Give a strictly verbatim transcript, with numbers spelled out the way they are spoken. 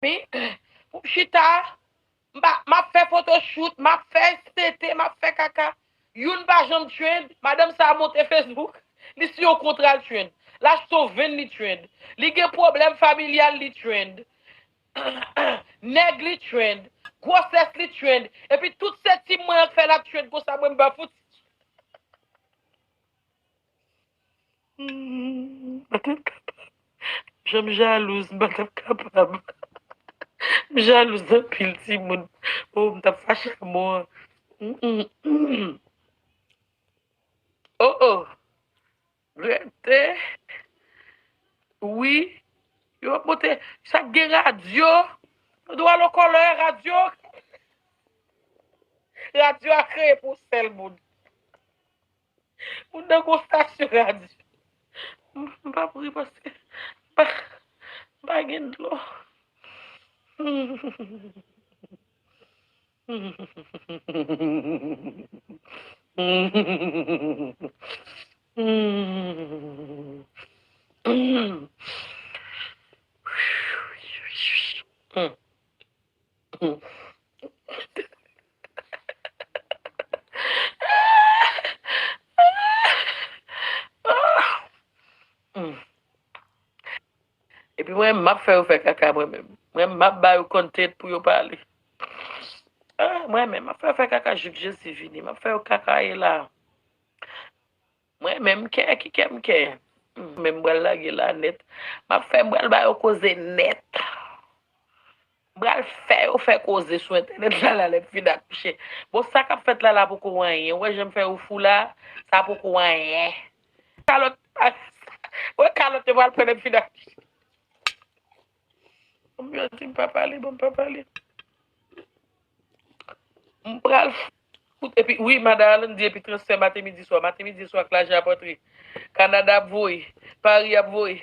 Pou m chita, m pa- m ap fè photoshoot, m ap fè S T T, m ap fè kaka. Youn pa janm trend. Madanm sa a monte Facebook, li si yon kontra l trend. L achte yon venn, li trend. Li gen pwoblèm familyal, li trend. Nèg, li trend. Gwosès, li trend. Epi tout se ti mwen an k fè l ap trend konsa, mwen m pa fouti. Hmm, m pa t ap kapab. Jan m jalouz, m pa t ap kapab. M jalouz anpil, timoun. Oh, m t ap fache a mò. Mm, mm, mm. Oh, oh. Rete. Wi. Yo ap monte. Sa k gen radyo. Yo dwe al okòlè radyo. Radyo a kreye pou sèl moun. Moun nan gon stasyon radyo. M pa pri paske m pa, m pa gen dlo. Epi mwen, m ap fè yo fè kaka mwen menm. Mwen, m ap ba yo content pou yo pale. Ah, mwen menm, m ap fè yo fè kaka jouk Jezi vini. M ap fè yo kakaye la. Mwen menm, kè ki kè m kè. Hmm, men m pral lage la nèt. M ap fè, m pral ba yo koze nèt. M pral fè yo fè koze sou entènèt la, la lè m fin akouche. Bon, sa k ap fèt la, la poko anyen. Ou wè jan m fè yo fou la, sa poko anyen. Kalòt, wè kalòt yo pral pran lè m fin akouche. Konbyen ti m pa pale, bon, m pa pale. M pral fout, epi, wi, madan Alan di, epi transfè maten, midi, swa. Maten, midi, swa, k lajan ap antre. Kanada ap voye. Pari ap voye.